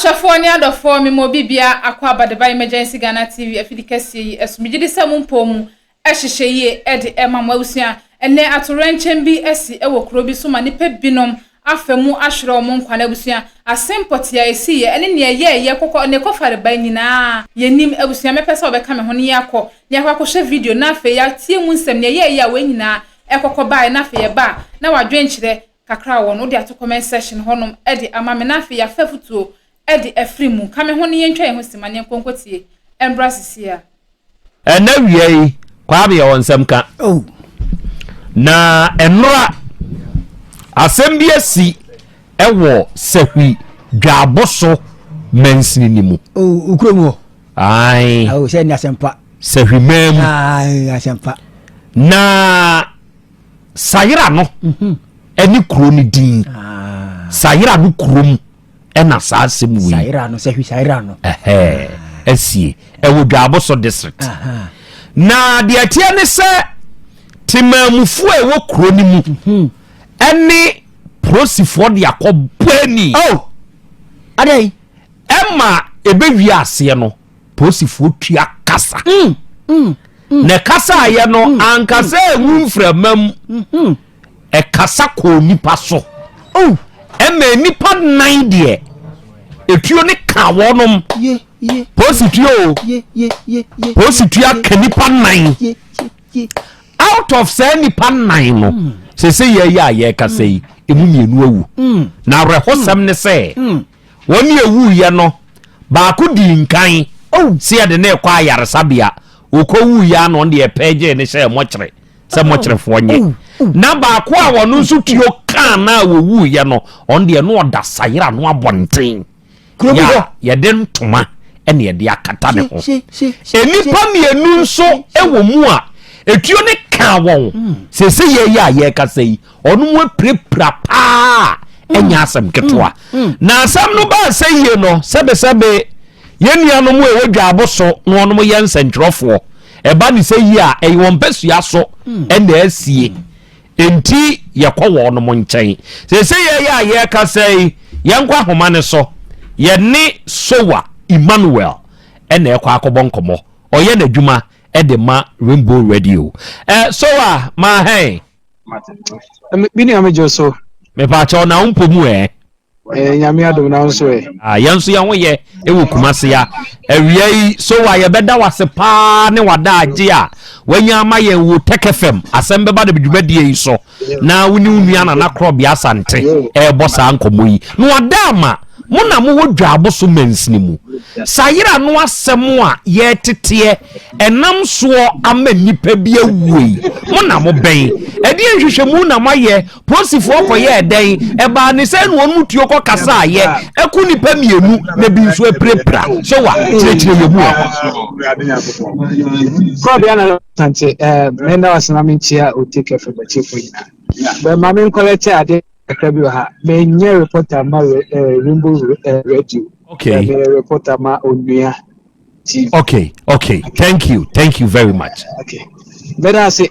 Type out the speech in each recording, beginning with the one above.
Ahwɛfoɔ ne adɔfoɔ, mema obi biara akɔ aba de ba Emergency Ghana TV afidi kɛseɛ yi so. Megye di sɛ mo mpɔw mu hyehyɛ yie de ma mo abusua. Ɛnnɛ atoyerɛnkyɛm bi asi wɔ kuro bi so ma nnipa binom afa mu ahwere wɔn nkwa. Na abusua, asem pɔtee a ɛsiiɛ ne nea ɛyɛɛyɛ kɔkɔ ne kɔfare bae nyinaa yɛnnim. Abusua, mɛpɛ sɛ wɔbɛka me ho na yɛakɔ na yɛakɔ akɔhwɛ video na afei yɛatie mu nsɛm, nea ɛyɛɛyɛ a wei nyinaa ɛkɔkɔ baeɛ na afei yɛba a na w'adwenkyerɛ kakra a wɔ no wode ato comment section hɔnom de ama me na afei yɛafa afutuo de afiri mu. Ka me ho na yɛntwa yɛn ho sima na yɛnkɔ nkɔtie mbra sisi a. Ɛnɛ wia yi, Kwame yɛ wɔ nsɛm ka. Oh. Na ɛnora asɛm bi asi ɛwɔ Sahwi Dwaboso mansini ni mu. Oh, ukuro mu hɔ. Ae. Oh, sɛ ni asɛmpa. Sahwi man mu. Ae, asɛmpa. Na Sayera no ɛne kuro no din. Ah. Sayera no kurom ɛna saa asɛm wei. Sayera no, Sahwi Sayera no. Ɛhɛɛ, asie ɛwɔ Dwaboso district. Na deɛ ɛteɛ ne sɛ temaamufoɔ a ɛwɔ kuro no mu mhm. ɛne polisifoɔ de akɔ bɔ ani. Oh, adɛn? Ɛma ɛbɛwie aseɛ no polisifoɔ tua kasa. Mm, mm, mm. Na kasa ayɛ no ankasa ɛnwu mframa mu. Mm-hmm. Ɛkasa kɔɔ nipa so. Oh. Ɛma nipa nan deɛ etuo ne ka wɔnom. Polisi tuo o. Polisi tuo aka nipa nan. Out of saa nipa nan no, hmm. sese yɛ yɛ a yɛrekasa yi, emu mmienu awu. Hmm. Na awerɛhosɛm ne sɛ, hmm. wɔn ewu yɛ no, baako di nkan. Oh. Sɛ yɛde ne kɔ ayaresabea, okɔ wu yɛ ano deɛ pɛɛgye ne hyɛ mɔkyere sɛ mɔkyerefoɔ nye. Oh. Oh. Na baako a wɔn nso tuo kaa na wɔwu yɛ no, ɔno deɛ no ɔda sayera no abɔnten. Kuro bi Yɛ a hɔ. yɛde ntoma ɛna yɛde akata ne ho. Hye, hye, hye, Nnipa hye. mmienu nso wɔ mu a etuo ne kaa wɔn. Hmm. Sese yɛ yɛ a yɛrekasa yi, ɔno mu apirapira paa ɛnyɛ asɛm ketewa. Hmm. Na asɛm no baa sɛ yie no, sɛbesɛbe yɛn nuanom a ɛwɔ dwaabo so na wɔn yɛ nsɛntwerɛfoɔ. Ɛba ne sɛ yie a ɛyɛ wɔn mpasua so Hmm. ɛna asie. Enti yɛkɔ wɔnom nkyɛn. Seesei yɛn a yɛrekasa yi, yɛnkɔ ahoma no so. Yɛne Sowa Emmanuel na ɛrekɔ akɔbɔ nkɔmmɔ. Ɔyɛ n'adwuma de ma Rainbow Radio. Eh, Sowa, ma hɛn. Me nua megye so. Mepaakyɛw na wo mpɔ mu ɛ? Eh, nyame adom na nso ɛ. Ah, yɛn nso yɛn ho yɛ ɛwɔ Kumase a. Awia yi, so wa yɛbɛda wase paa ne wada agye a wanya ama yɛn wɔ Tech FM asɛm bɛba de dwumadie yi so na wo ne wo nua Nana Korɔbea Asante ɛrebɔ saa nkɔmmɔ yi. Na wada ama mo na mowɔ Dwaabo so mansini mu. Sayera no asɛm a yɛreteteɛ ɛnam soɔ ama nnipa bi awuo yi, mo na mobɛn. Ɛdeɛ nhwehwɛmu na moayɛ Polisifoɔ kɔyɛɛ dɛn? Ɛbaa ne sɛn na wɔn mu tuo kɔ kasaeɛ, ɛko nnipa mmienu na bi nso apirapira? So wa kyerɛkyerɛ yɛn mu ɛ. Kɔbea na Asante, eh, menda wase na menkyia Otake FM akyefo nyinaa. Bɛ ma me nkɔlɛkyɛ ade kakra bi wɔ ha. Menyɛ reporter ma eh, Rainbow eh, Radio. Okay. Meyɛ reporter ma Onua. TV. Okay, okay. Thank you. Thank you very much. Okay. Bɛda ase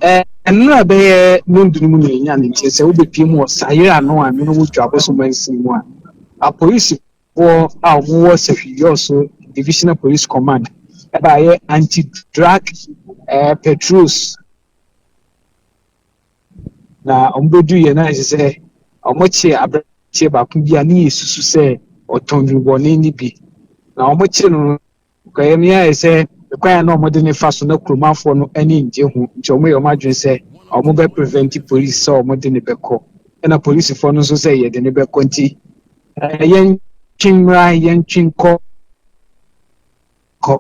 nnora bɛyɛ nondunu mu na ɛnya ne nkyɛ sɛ wobɛpie mu wɔ sayere ano a mene wo dwa boso mansin mu a apolisifoɔ a wɔwɔ sahwiyɔ so divisional police command ɛbaayɛ anti-drug eh, patrols na wɔbɛduiɛ na ɛsɛ sɛ wɔkye aberanteɛ baako bi a ne yɛ susu sɛ ɔtɔn nnubɔne no bi na wɔkye no no kɔyɛ me ayɛ sɛ kwan a na wɔde ne fa so na kuromanfoɔ no ani ngye ho nti wɔyɛ wɔn adwene sɛ wɔbɛ prevent police sɛ wɔde ne bɛkɔ ɛna polisifoɔ no nso sɛ yɛde ne bɛkɔ nti yɛntwe mmra yɛntwe nkɔ kɔ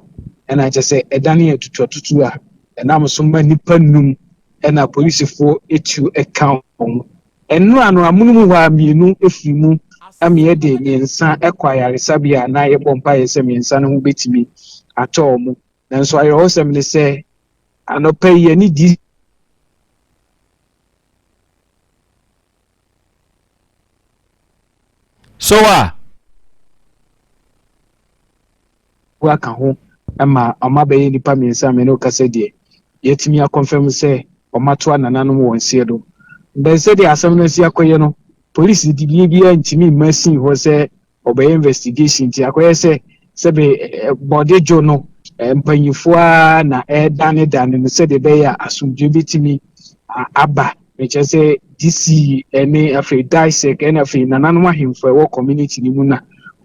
ɛna kyɛ sɛ ɛdane atutuatutu a ɛnam so ma nnipa num ɛna polisifoɔ etu ɛka wɔn ɛnora no amono mu hɔ a mmienu efiri mu ama yɛde mmiɛnsa ɛkɔ ayaresabea a na yɛbɔ mpaeɛ sɛ mmiɛnsa no ho betumi atɔ wɔn nanso ayerɛwosɛm ne sɛ anɔpa yi yɛne di So a aka ho ma ɔma bɛyɛ nnipa mmiɛnsa a mene kasa deɛ yɛatumi akɔnfɛm sɛ ɔmatoa nananom wɔn nseɛ do mbɛn sɛdeɛ asɛm no asi akɔyɛ no polisi dibie biara ntumi mma sin hɔ sɛ ɔbɛyɛ investigation. Nti akɔyɛ sɛ sɛbe bɔde dwo no, mpanyinfoɔ ara na ɛredanedane no sɛdeɛ ɛbɛyɛ a asomdwe bɛtumi aba. Mekyerɛ sɛ DC ne afei DISEC ɛne afei nananom ahemfo a ɛwɔ community no mu na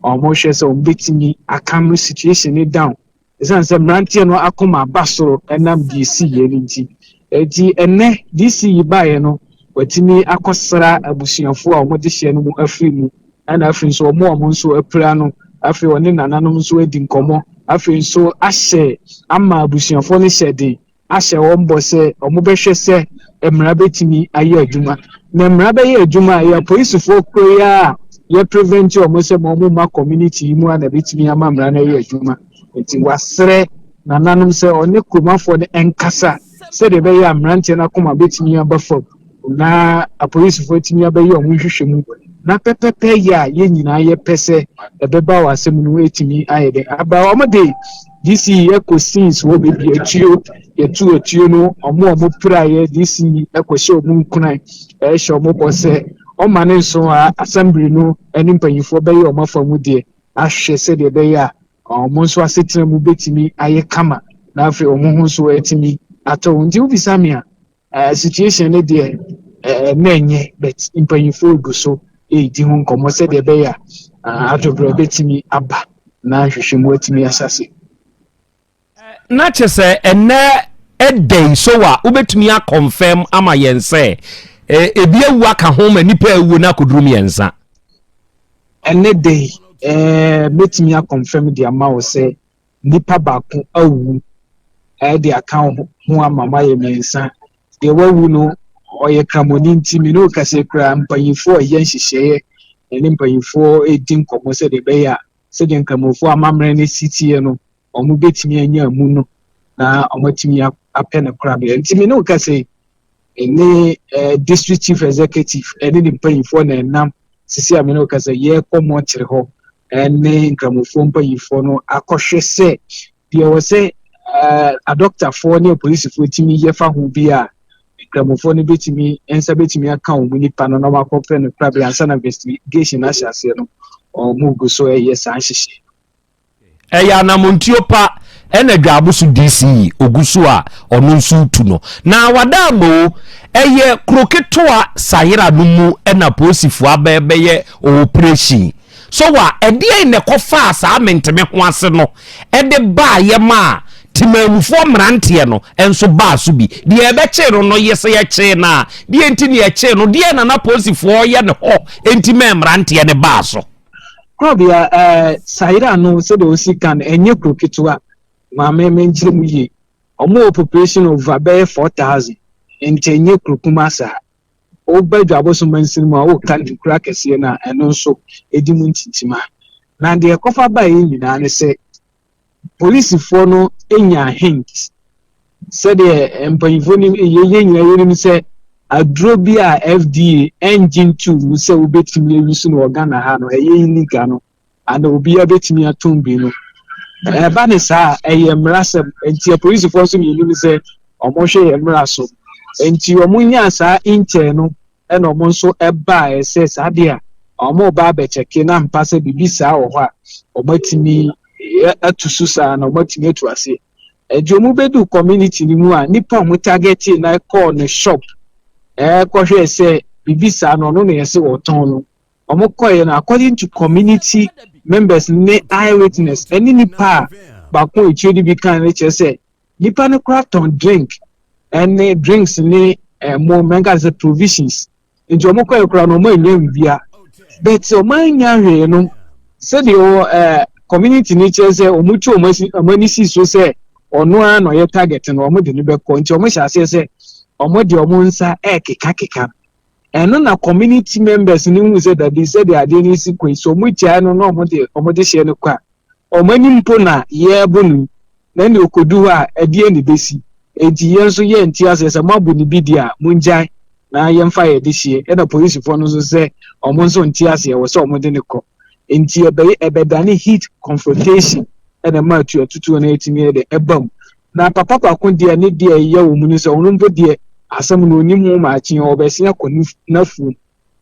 wɔhwɛ sɛ wɔn bɛtumi acalm situation no down, ɛsiane sɛ mmeranteɛ no akoma aba soro ɛnam deɛ esi yɛ no nti. Eti ɛnɛ DC yi baeɛ no, watumi akɔsra abusuafoɔ a wɔde hyɛ no mu afiri mu, ɛna afei nso wɔn a wɔn nso apira no. Afei ɔne nananom nso adi nkɔmmɔ, afei nso ahyɛ ama abusuafoɔ no hyɛ den, ahyɛ wɔn bɔ sɛ wɔn bɛhwɛ sɛ mmara bɛtumi ayɛ adwuma. Na mmara bɛyɛ adwuma a, yɛ apolisifoɔ kuro yi a yɛ prevent wɔn sɛ wɔn mma community yi mu a na bɛtumi ama mmara no ayɛ adwuma. Nti wasrɛ nananom sɛ ɔne kuromafoɔ no nkasa sɛdeɛ ɛbɛyɛ a mmeranteɛ no akoma bɛtumi aba fam na apolisifoɔ atumi abɛyɛ wɔn nhwehwɛmu na pɛpɛpɛ yɛ a yɛn nyinaa yɛpɛ sɛ ɛbɛba wɔ asɛm no etumi ayɛ dɛ aba. Wɔn de DC ɛkɔ scenes wɔ beebi atuo yɛtu atuo no, wɔn a wɔn piraeɛ, DC ɛkɔhyɛ wɔn nkuran, ɛhyɛ wɔn bɔ sɛ ɔma ne nso a assembly no ɛne mpanyinfoɔ bɛyɛ wɔn afa mu deɛ ahwɛ sɛdeɛ ɛbɛyɛ a wɔn nso asetena mu bɛtumi ayɛ kama na afei wɔn ho nso atumi atɔ wɔn. Nti wobisa me a, situation no deɛ na ɛnyɛ, but mpanyinfoɔ gu so ɛredi ho nkɔmmɔ sɛdeɛ ɛbɛyɛ a adwobrɛ bɛtumi aba na nhwehwɛmu atumi ahyɛ. Na kyerɛ sɛ ɛnɛ ɛda yi so a, wobɛtumi aconfirm ama yɛn sɛ ebi awu aka ho ma nipa awuo no akɔduru 3? Ɛnɛ da yi, mɛtumi aconfirm de ama wo sɛ nipa baako awu ɛde aka ho ama mo ayɛ 3. Deɛ wawu no ɔyɛ kramoni, nti me ne wo kasa kura mpanyinfoɔ a ɛyɛ nhyehyɛeɛ ɛne mpanyinfoɔ edi nkɔmmɔ sɛdeɛ ɛbɛyɛ a sɛdeɛ nkramofoɔ amammerɛ no si teɛ no, wɔn bɛtumi anya mu no na wɔn atumi apɛ no korabea. Nti me ne wo kasa yi, ɛne district chief executive ɛne ne mpanyinfoɔ na ɛnam sisi a me ne wo kasa yɛrekɔ mɔkyere hɔ ɛne nkramofoɔ mpanyinfoɔ no akɔhwɛ sɛ deɛ wɔ sɛ adɔktafoɔ ne apolisifoɔ tumi yɛfa ho bi a nkramofoɔ no bɛtumi nsa bɛtumi aka wɔn nipa no na wɔn akɔpɛ no korabea ansa na investigation ahyɛ aseɛ no. Wɔn gu so ɛyɛ saa nhyehyɛ. Ɛyɛ anamontuo pa ɛna Dwaabo so DC ogu so a ɔno nso tu no na wada amo. Ɛyɛ kuro ketewa Sayera no mu ɛna polisifoɔ abɛbɛyɛ operation so wa ɛdeɛn na ɛkɔfaa saa menteme ho ase no ɛde baayɛ ma a timamufoɔ mmeranteɛ no nso baa so bi. Deɛ ɛbɛkyee no no yɛ sɛ yɛkyee no a, deɛ nti ne yɛkyee no, deɛ nana polisifoɔ yɛ ne hɔ nti ma mmeranteɛ no baa so? Korɔbea Sayera no, sɛdeɛ osi ka no, ɛnyɛ kuro ketewa. Maame, menkyerɛ mu yie, ɔmo wɔ population over bɛyɛ 4,000, nti ɛnyɛ kuro kuma saa. Woba Dwaboso mansini mu a, woka nkura kɛseɛ no a, ɛno nso ɛdi mu ntintima. Na deɛ ɛkɔfa baeɛ nyinaa ne sɛ polisifoɔ no nya hint, sɛdeɛ mpanyinfoɔ nim, yɛyɛ nyinaa yɛnim sɛ aduro bi a FDA ɛngye nto mu sɛ wobɛtumi ayi so no wɔ Ghana ha no, ɛyɛ illegal no ana obiara bɛtumi atom bi no. Ɛba ne saa a, ɛyɛ mmarasɛm. Nti apolisifoɔ nso mmienu sɛ ɔmohwɛ yɛ mmara so, nti ɔmo nyaa saa intel no ɛna ɔmo nso ɛbaeɛ sɛ saa deɛ a ɔmo ba abɛkyɛke na mpa sɛ biribi saa wɔ hɔ a, ɔmo atumi atu so saa na ɔmo atumi atu aseɛ. Nti ɔmo bɛdu community no mu a, nipa a ɔmo target na ɛkɔɔ ne shop ɛkɔhwɛ sɛ biribi saa no, ɔno na yɛsɛ wɔtɔn no. Ɔmo kɔɛ no, according to community members ne eye witness ɛne nipa a baako a etuo de bi kan no, kyerɛ sɛ nipa no koraa tɔn drink ɛne drinks ne ɛmo, mɛnka sɛ provisions. Nti ɔmo kɔɛ koraa no, ɔmo anya bibia, but ɔmo anya hwee no, sɛdeɛ ɔwɔ community ni kyerɛ sɛ ɔmo tu ɔmo asi ɔmo ani si so sɛ ɔno ara na ɔyɛ target no, ɔmo de no bɛkɔ. Nti ɔmo hyɛ aseɛ sɛ ɔmo de ɔmo nsa ɛɛkekakeka. Ɛno na community members no hu sɛ dabi, sɛdeɛ adeɛ no si kɔ yi, sɛ ɔmo gyae no na ɔmo de hyɛ no kɔ a, ɔmo anim mpo na yɛɛbo no yi na ɛna okodu hɔ a, ɛdeɛ na ebesi. Eti yɛn nso yɛn ti aseɛ sɛ mo abo ne bi di a, mo ngyae na yɛmfa yɛ de hyɛ. Ɛna polisifoɔ no nso sɛ ɔmo nso nte aseɛ wɔ sɛ ɔmo de ne kɔ. Nti ɛbɛyɛ ɛbɛdane heat confrontation ɛna ɛma atu atutuo no etumi yɛ de ɛba mu. Na papa baako deɛ, ne deɛ ɛyɛ wɔ mu no sɛ ɔno mpo deɛ, asɛm no onim ho maakye, ɔbɛsi akɔ n'afuom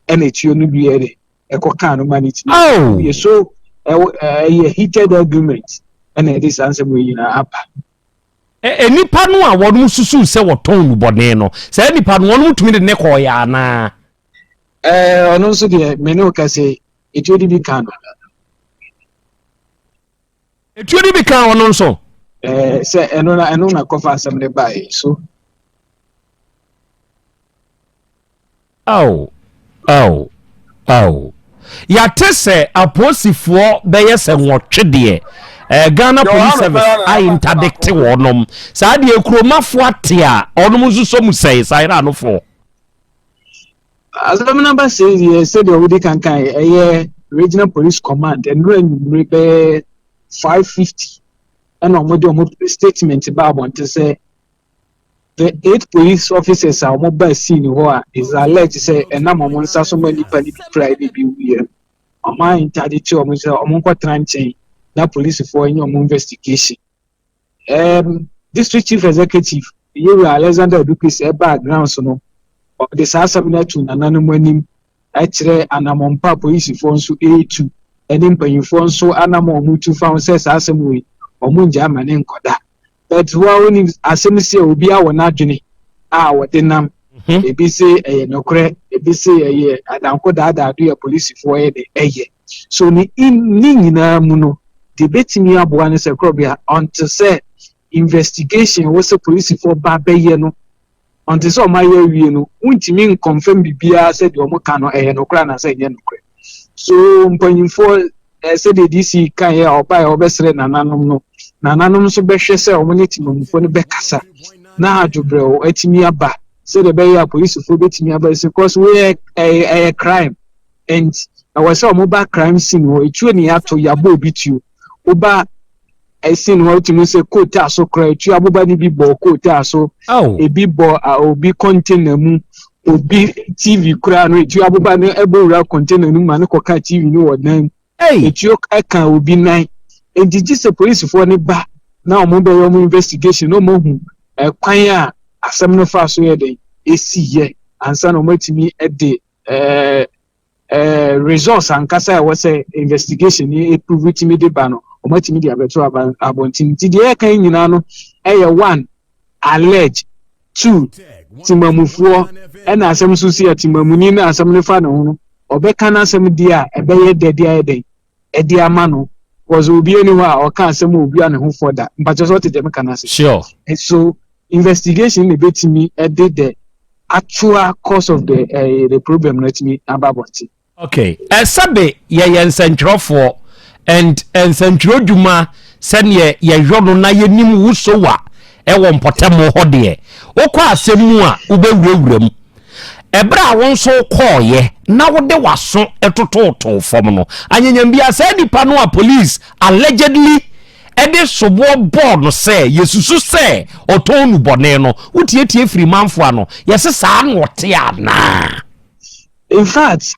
ɛna etuo no bi yɛ de. ɛkɔkaa no ma ne tumi yɛ so. Ɛyɛ heated argument ɛna ɛde saa nsɛm wei nyinaa aba. Nipa no a wɔn susu sɛ wɔtɔn nnubɔne no, saa nipa no wɔn tumi de ne kɔɔ yɛ anaa? Ɔno nso deɛ, me ne wo ka sɛ etuo de bi ka no. Etuo de bi ka ɔno nso. Sɛ ɛno na kɔfa asɛm ne baeɛ so. Aw aw aw, yàtɛ sɛ apolisifoɔ bɛyɛ sɛ 8 deɛ, Ghana Police Service a interdict wɔnom saa deɛ, kuromafoɔ ate a ɔnom nso so mu sɛe saa yɛrɛ anofoɔ. Asɛm no ba sɛ deɛ, sɛdeɛ wodi kankan, ɛyɛ Regional Police Command nnura nnwumire bɛyɛ 5:50 ɛna wɔde wɔn statement ba abɔnten sɛ the eight police officers a wɔn ba scene hɔ a is alleged sɛ ɛnam wɔn nsa so ma nipa ne bi kura ne bi wuyɛ, wɔn a interdict wɔn sɛ wɔn nkɔtena nkyɛn na polisifoɔ nyɛ wɔn investigation. District Chief Executive Yewura Alexander Adu Quaysey ɛbaa grounds no, ɔde saa asɛm no ato nananom anim, ɛkyerɛ anammɔmpa a polisifoɔ nso ɛretu ɛne mpanyinfoɔ nso anam a wɔn tu fa ho sɛ saa asɛm wei wɔn ngya ama ne nkɔda. But wɔn a wɔnim asɛm si a, obiara wɔ n'adwene a wɔde nam. Ebi se ɛyɛ nokorɛ, ebi se ɛyɛ adanko daadaa do yɛ polisifoɔ yɛ de ɛyɛ so. Ne in ne nyinaa mu no, deɛ ebetumi aboa ne sɛ korɔbea until sɛ investigation wɔ sɛ polisifoɔ ba bɛyɛ no, until sɛ ɔmo ayɛ awie no, wuntumi nconfirm biribiara sɛ deɛ ɔmo ka no ɛyɛ nokorɛ anaasɛ ɛnyɛ nokorɛ. So mpanyinfoɔ, sɛdeɛ DC kan yɛ a ɔbaa yɛ ɔbɛsrɛ nananom no, nananom nso bɛhwɛ sɛ ɔmo ne temamufoɔ no bɛkasa na adwobrɛw atumi aba, sɛdeɛ ɛbɛyɛ a polisifoɔ bɛtumi aba sɛ, cause wɔyɛ ɛyɛ crime and ɛwɔ sɛ ɔmo ba crime scene hɔ. Etuo ne yɛato, yɛabɔ obi tuo, woba scene hɔ, wotumi sɛ kootaa so kora etuo aboba no bi bɔ kootaa so. Ebi bɔ obi container mu, obi TV koraa no, etuo aboba no ɛbɔ wura container no mu ma ne kɔka TV no wɔ dan mu. Etuo ɛka obi nan. Eti gye sɛ polisifoɔ no ba na wɔn bɛyɛ wɔn investigation na wɔn ahu ɛkwan a asɛm no fa so yɛ den esi yɛ ansa na wɔn atumi ɛde ɛɛ ɛɛ results ankasa a ɛwɔ sɛ investigation ni approve tumi de ba no, wɔn atumi de abɛto aba abɔnten. Nti deɛ ɛka yi nyinaa no ɛyɛ one, allege, two, temamufoɔ, ɛna asɛm nso si yɛ temamuni na asɛm no fa ne ho no, ɔbɛka n'asɛm di a ɛbɛyɛ dɛ de ayɛ den ɛde ama no, wɔsɛ obi ani hɔ a ɔka asɛm a obi a ne ho fɔ da mpakyɛ sɛ ɔte dɛm ka n'ase. So investigation na ebetumi ɛde the actual cause of the problem no etumi aba abɔnten. Okay, ɛsɛbe yɛyɛ nsɛntwerɛfoɔ and nsɛntwerɛ dwuma sɛneɛ yɛhwɛ no na yɛnim wo so wa ɛwɔ mpɔtam hɔ deɛ, wokɔ asɛm mu a wobɛwurawura mu. Ɛberɛ a wo nso kɔɔyɛ na wode w'aso ɛtototo fam no, anyanyambia saa nipa no a police allegedly ɛde soboɔ bɔɔ no sɛ yɛsusu sɛ ɔtɔn nu bɔne no, wotietie firi manfoɔ ano, yɛse saa na ɔte anaa? In fact,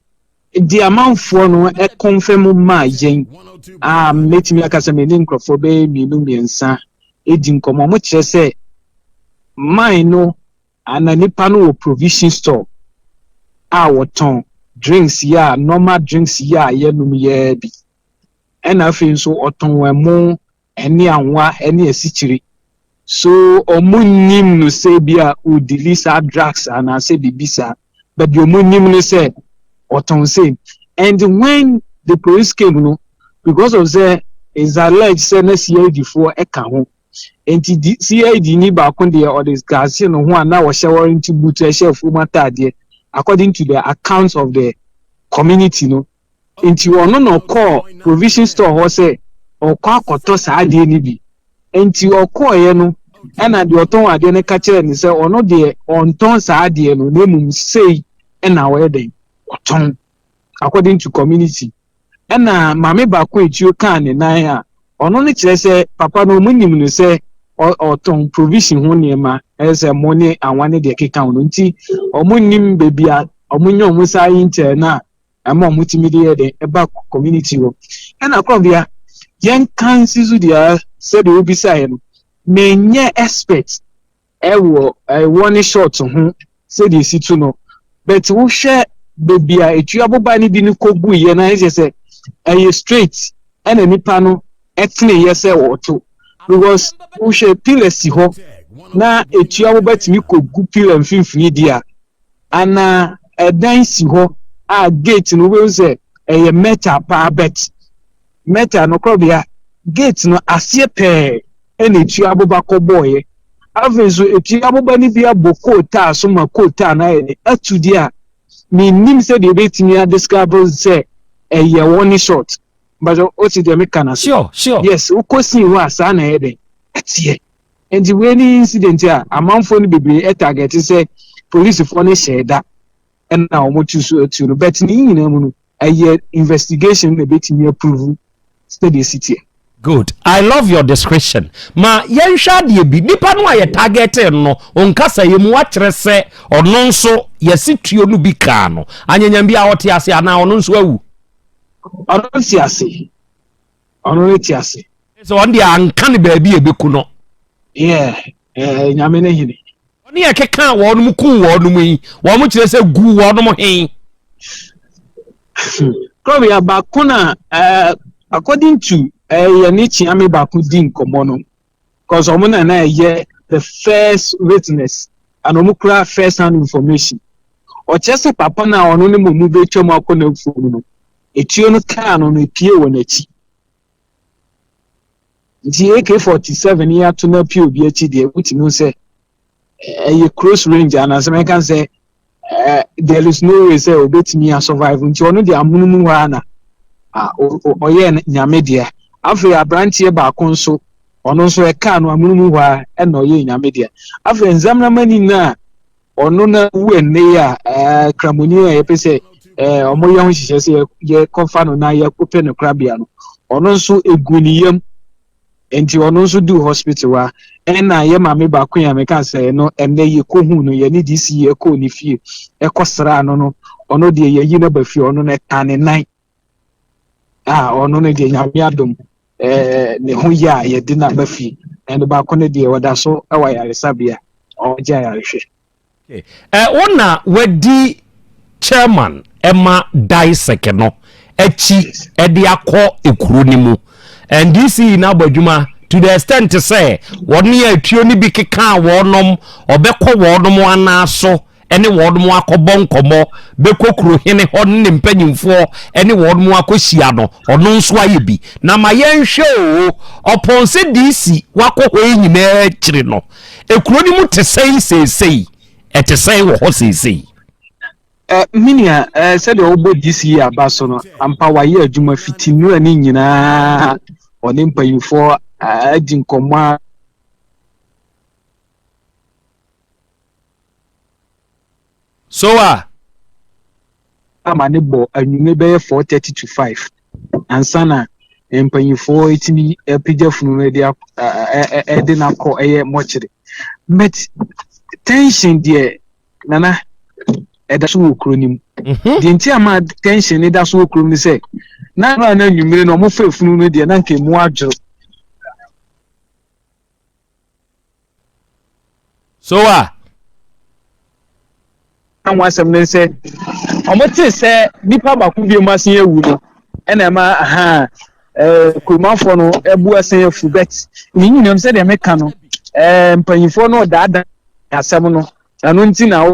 di amanfoɔ no ɛconfirm maa yɛn a mɛtumi aka sɛ mene nkurɔfoɔ bɛyɛ mmienu mmiɛnsa edi nkɔmɔ, ɔmo kyerɛ sɛ man no ana nipa no wɔ provision store a wɔtɔn drinks yi a, normal drinks yi a yɛnom yɛɛ bi, ɛna afei nso ɔtɔn ɛmo ɛne anwa ɛne asikyire. So ɔmo nim no sɛ bi a ɔdeal saa drugs anaasɛ biribi saa, but deɛ ɔmo nim no sɛ ɔtɔn same. And when the police came no, because of sɛ is alleged sɛ na CID foɔ ɛka ho, nti di CID ni baako deɛ ɔde gaase ne ho a na ɔhyɛ warranty boot, ɛhyɛ afuom ataadeɛ, according to the accounts of the community no. Nti ɔno na ɔkɔɔ provision store hɔ sɛ ɔkɔ akɔtɔ saa adeɛ no bi. Nti ɔkɔɔeɛ no, ɛna deɛ ɔtɔn adeɛ no ka kyerɛ no sɛ ɔno deɛ ɔntɔn saa adeɛ no, na mmom sei ɛna ɔyɛ den ɔtɔn, according to community. Ɛna maame baako etuo kaa ne nan a ɔno no kyerɛ sɛ papa no, ɔmo nim no sɛ ɔtɔn provision ho nneɛma, ɛyɛ sɛ mo ne anwa ne deɛ keka ho no. Nti ɔmo nim beebi a ɔmo nye ɔmo saa yi nkyɛn na ɛma ɔmo tumi de yɛ den ɛba community hɔ. Ɛna korɔbea yɛn ka nsi so deɛ, sɛdeɛ obisaeɛ no, menyɛ expert ɛwɔ ɛwɔ ne shot ho sɛdeɛ esi to no, but wohwɛ baabi a etu aboba no bi no kɔguiɛ no ayɛ sɛ ɛyɛ straight ɛna nipa no ɛteneeɛ sɛ ɔto, because wohwɛ pillar si hɔ na etu aboba tumi kɔgu pillar mfimfini di a, anaa ɛdan si hɔ a gate no, wobɛhu sɛ ɛyɛ metal paa, but metal no korɔbea gate no aseɛ pɛɛ ɛna etu aboba kɔbɔɔyɛ. Afei nso etu aboba no bi abɔ kootaa so ma kootaa no ayɛ de atu di a, menim sɛdeɛ ebɛtumi adescribe sɛ ɛyɛ wɔne short, but o ti deɛ meka na so. Sure. Yes, wokɔ sin hɔ a, saa na ɛyɛ dɛ ɛteɛ. Nti wei ne incident a amanfoɔ no bebree ɛtarget sɛ polisifoɔ no hyɛ da ɛna wɔn tu so atu no, but ne nyinaa mu no, ɛyɛ investigation na ebɛtumi approve sɛdeɛ esi teɛ. Good, I love your description. Ma yɛnhwɛ adeɛ bi. Nipa no a yɛ target no, ɔnkasa yɛ mu akyerɛ sɛ ɔno nso yɛsi tuo no bi kaa no anyanyam bi a ɔte ase anaa ɔno nso awu? Ɔno te ase, ɔno ne te ase. Sɛ ɔno deɛ anka ne baabi a ebeku no. Yeah, Nyame ne hene. Ɔne yɛ keka wɔn kum wɔn yi, wɔn kyerɛ sɛ gu wɔn he? Kɔbea baako na according to yɛne Kyiame baako di nkɔmmɔ no, cause ɔmo na ɛyɛ the first witness and ɔmo kura first hand information, ɔkyerɛ sɛ papa no a ɔno ne mo mu bɛtwa mu akɔ n'afuo no, etuo no kaa no epie wɔ n'akyi. Nti AK-47 yi ato no apue obi akyi deɛ, wotumi sɛ ɛyɛ close range anaasɛ mɛka sɛ there is no way sɛ obetumi asurvive. Nti ɔno deɛ, amono mu hɔ ara na ɔyɛ Nyame dea. Afei aberanteɛ baako nso, ɔno nso ɛkaa no amono mu hɔ ara ɛna ɔyɛ Nyame dea. Afei nzamramani no a ɔno na wu ɛnne yi a kramoni a yɛpɛ sɛ ɔmo yɛ ho hyehyɛ sɛ yɛkɔfa no na yɛkɔpɛ no korabea no, ɔno nso egu ne yam. Nti ɔno nso du hospital a, ɛna yɛ maame baako yi a meka sɛ no ɛnɛ yɛ kɔhu no, yɛne DC yɛkɔɔ ne fie ɛkɔ sraa no, ɔno deɛ yɛyi no ba fie. Ɔno no ɛka ne nan a, ɔno no deɛ, Nyame adom, ne ho yɛ a yɛde no aba fie. Ɛno baako no deɛ, ɔda so ɛwɔ ayaresabea, ɔgye ayarehwɛ. Wo na wadi chairman ɛma DISEC no akyi ɛde akɔ ekuro no mu. NDC na abɔ adwuma to the extent sɛ wɔne atuo no bi keka wɔnom, ɔbɛkɔ wɔnom anaa so ɛne wɔnom akɔbɔ nkɔmmɔ, bɛkɔ kuro hene hɔ ne ne mpanyimfoɔ ɛne wɔnom akɔhyia no, ɔno nso ayɛ bi. Na ma yɛnhwɛ o, ɔpɔn sɛ DC wakɔ hɔ yi nyinaa akyiri no, ekuro no mu te sɛn seesei? Ɛte sɛn wɔ hɔ seesei? Minia, sɛdeɛ wobɔ DC aba so no, ampa wayɛ adwuma fiti nnura ne nyinaa, ɔne mpanyinfoɔ adi nkɔmmɔ a So a ama ne bɔ anwummerɛ bɛyɛ 4:30 to 5 ansa na mpanyinfoɔ etimi apagya funu no de ɛde n'akɔ ɛyɛ mɔkyere. But tension deɛ, Nana, ɛda so wɔ kuro no mu. Deɛ nti ama tension ne da so wɔ kuro no sɛ na na anwummerɛ no ɔmo fa funu no deɛ, na nka emu adworo. So a Ho asɛm ne sɛ ɔmo te sɛ nipa baako bi mu asen ewu no, ɛna ɛma aha kuromanfoɔ no ɛbu asen afu. But ne nyinam sɛdeɛ meka no, mpanyinfoɔ no daadaa asɛm no, ɛno nti na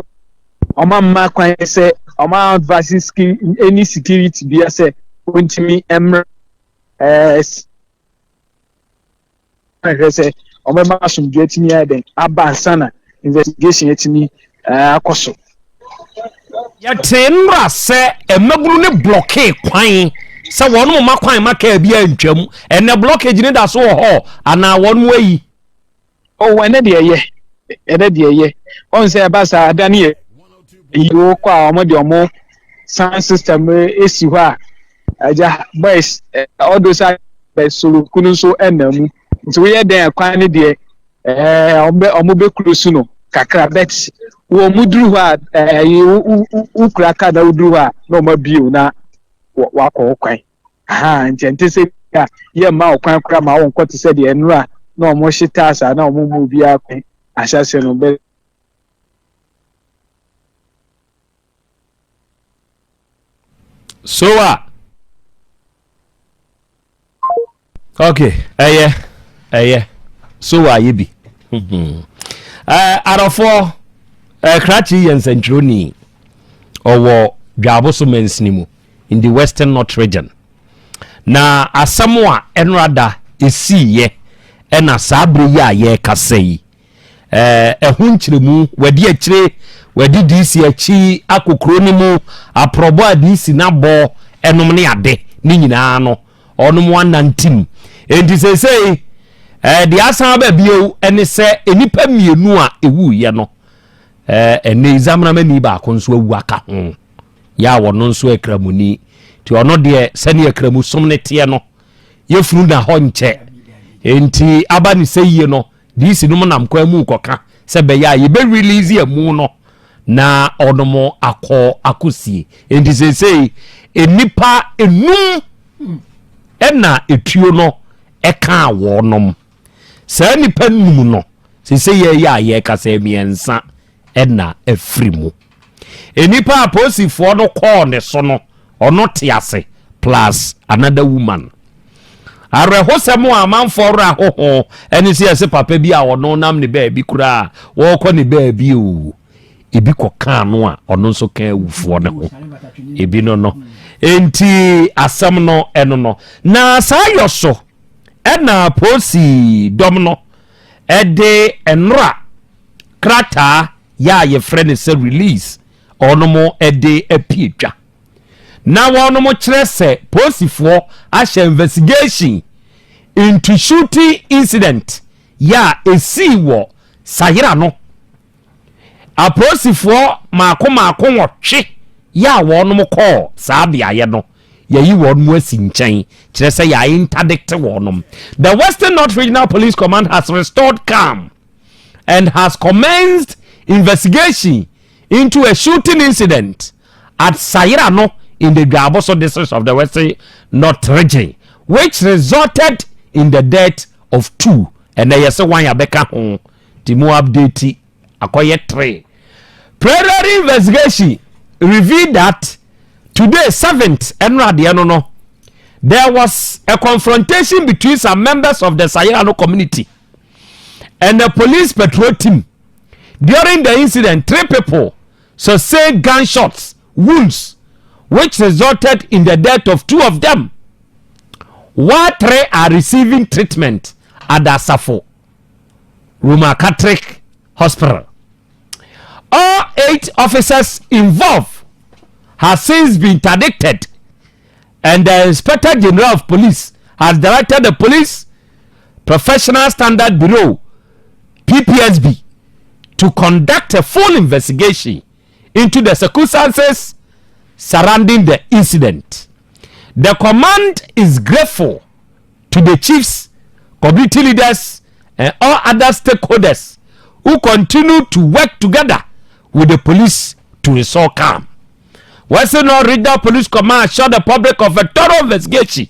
ɔmo amma kwan sɛ ɔmo advise any security bia sɛ ɔntumi mmerɛ hwɛ sɛ ɔbɛma asomdwe atumi ayɛ dɛn aba ansa na investigation atumi akɔ so. Yɛtee nnora sɛ mmabunu ne block kwan sɛ wɔn mo ma kwan ma kaa bi antwam. Ɛnɛ blockage ne da so wɔ hɔ anaa wɔn mo ayi? Oh, ɛnɛ deɛ ɛyɛ, ɛnɛ deɛ ɛyɛ. Ɔn sɛ ɛba saa ada ne yɛ yi wo kɔ a, ɔmo de ɔmo sound system esi hɔ a, agya boys ɔdo sa bɛ soroku no nso ɛna mu. Nti woyɛ dɛn kwan ne deɛ, ɔmo bɛ close no kakra, but wɔn mu duru hɔ a, ɛɛ wo wo wo kura car na woduru hɔ a, na ɔmo abie o na wakɔ wo kwan aha. Nti ɛnte sɛ a yɛ mma wo kwan koraa ma wɔn nkɔ te sɛ deɛ nnura na ɔmo hye taas a na ɔmo mu obiara kwan ahyɛse no bɛ. Sowa. Ok, ɛyɛ, ɛyɛ. Sowa ayɛ bi. Arɔfoɔ, krakye yɛ nsɛntwerɛni. Ɔwɔ Dwaaboso mansini mu in the Western North Region. Na asɛm a ɛnora da ɛsiiɛ ɛna saa bere yi a yɛrekasa yi, ɛho nkyerɛmu wɔadi akyire, wɔadi DC akyi akɔ kuro no mu, aprɔbɔ a DC no abɔ ɛnom ne ade ne nyinaa no, ɔnom anantim. Enti seesei deɛ asan aba bio ɛne sɛ nnipa mmienu a ɛwuiɛ no, ɛnɛ zamramani baako nso awu aka ho, yɛ a wɔno nso akramuni. Nti ɔno deɛ, sɛnea akramusom no teɛ no, yɛfunu na hɔ nkyɛ. Enti aba ne sɛ yie no, DC no nam kwan mu kɔka sɛ bɛyɛ a yɛbɛ release amu no na ɔnom akɔ akɔsie. Enti seesei nnipa enum ɛna etuo no ɛkaa wɔnom. Saa nnipa num no, seesei yɛyɛ a yɛrekasa mmiɛnsa ɛna afiri mu. Nnipa a polisifoɔ no kɔɔ ne so no, ɔno te ase plus another woman. Awerɛhosɛm a amanfoɔ werɛ ahoho ɛne sɛ yɛsɛ papa bi a ɔno nam ne baabi koraa, wɔrekɔ ne baabi o, ebi kɔkaa no a ɔno nso ka awufoɔ ne ho ebi no. Enti asɛm no ɛno no na saa yɔ so ɛna polisi dɔm no ɛde nnora krataa yɛ a yɛfrɛ no sɛ release ɔnom ɛde apie dwa na wɔnom kyerɛ sɛ polisifoɔ ahyɛ investigation into shooting incident yɛ a esii wɔ Sayera no. Apolisifoɔ maako maako 8 yɛ a wɔnom kɔɔ saa beaeɛ no, yɛyi wɔn mu asi nkyɛn, kyerɛ sɛ yɛa interdict wɔnom. The Western North Regional Police Command has restored calm and has commenced investigation into a shooting incident at Sayerano in the Juaboso District of the Western North Region, which resulted in the death of two. And then yɛsɛ one yɛabɛka ho nti mu update akɔyɛ three. Preliminary investigation revealed that today, 7th, ɛno adeɛ no, there was a confrontation between some members of the Sayerano community and the police patrol team. During the incident, three people sustained gunshots wounds, which resulted in the death of two of them, while three are receiving treatment at the Asafo Roman Catholic Hospital. All eight officers involved have since been interdicted, and the Inspector General of Police has directed the Police Professional Standard Bureau, PPSB, to conduct a full investigation into the circumstances surrounding the incident. The command is grateful to the chiefs, community leaders, and all other stakeholders who continue to work together with the police to restore calm. Western North Regional Police Command assured the public of a thorough investigation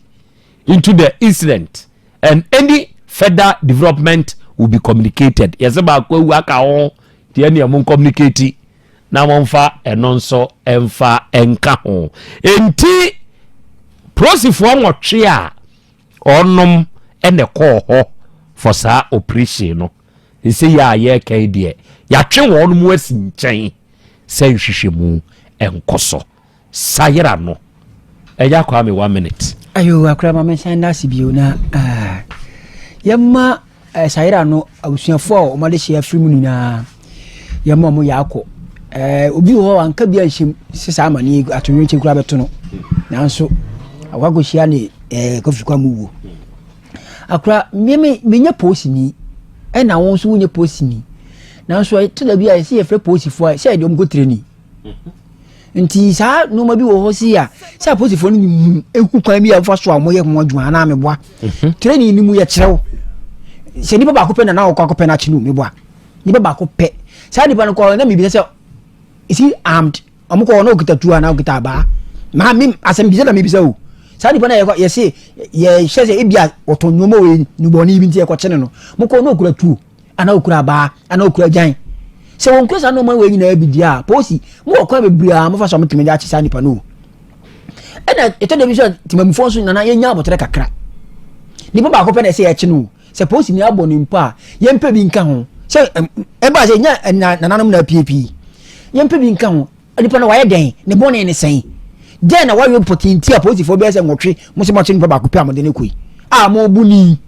into the incident and any further development will be communicated. Yɛsɛ baako awu aka ho deɛ nea mo communicate na momfa ɛno nso ɛmfa ɛnka ho. Enti polisifoɔ 8 a ɔnom ɛna ɛkɔɔ hɔ for saa operation no, ɛsɛ yɛ a yɛreka yi deɛ, yɛatwe wɔn mu asi nkyɛn sɛ nhwehwɛmu ɛnkɔ so. Sayera no ɛyɛ akɔ ame one minute. Ayo, akora ma mensan da ase bio na yɛma Sayera no abusuafoɔ a ɔmade hyɛ afiri mu nyinaa, yɛma ɔmo yɛ akɔ. Obi wɔ hɔ a anka bi anhyɛm sɛ saa amane atowerɛnkyɛ koraa bɛto no, nanso akɔ akɔhyia ne Kofi kwa mu wuo. Akora, me menyɛ polisini, ɛna wo nso wonyɛ polisini, nanso ɛtɔ da bi a yɛsɛ yɛfrɛ polisifoɔ a sɛ yɛde ɔmo kɔ training, nti saa nneɛma bi wɔ hɔ si a sɛ apolisifoɔ no nim ehu kwan bi a wɔfa so a wɔyɛ ho adwuma anaa meboa. Training ni mu yɛkyerɛw sɛ nipa baako pɛ na na ɔkɔ akɔpɛ n'akyi no, meboa, nipa baako pɛ, saa nipa no kɔ na mibisa sɛ, is he armed? Ɔmo kɔ na okita tuo anaa okita abaa? Maa mi asɛm bisa na mibisa o. Saa nipa no yɛ yɛse yɛhyɛ sɛ ebi a ɔtɔn nneɛma wɔ nubɔne bi nti yɛkɔkye no, mo kɔ na okura tuo anaa okura abaa anaa okura gyan? Sɛ wɔn kura saa nneɛma wɔ nyinaa bi di a, polisi mo wɔ kwan bebree a mofa so a motumi de akye saa nipa no o. Ɛna ɛtɔ da bi nso a temamufoɔ nso nana yɛnya abɔterɛ kakra. Nipa baako pɛ na ɛsɛ yɛkye no. Sɛ polisi ni abɔ ne mpo a yɛmpɛ bi nka ho. Sɛ ɛba sɛ nya nananom na apue pii. Yɛmpɛ bi nka ho. Nipa no wayɛ dɛn? Ne bɔne ne sɛn? Dɛn na wayɛ pɔtee nti a polisifoɔ bɛyɛ sɛ nwɔtwe mo sɛ moakye nipa baako pɛ a mode no kɔ yi a mobu ni?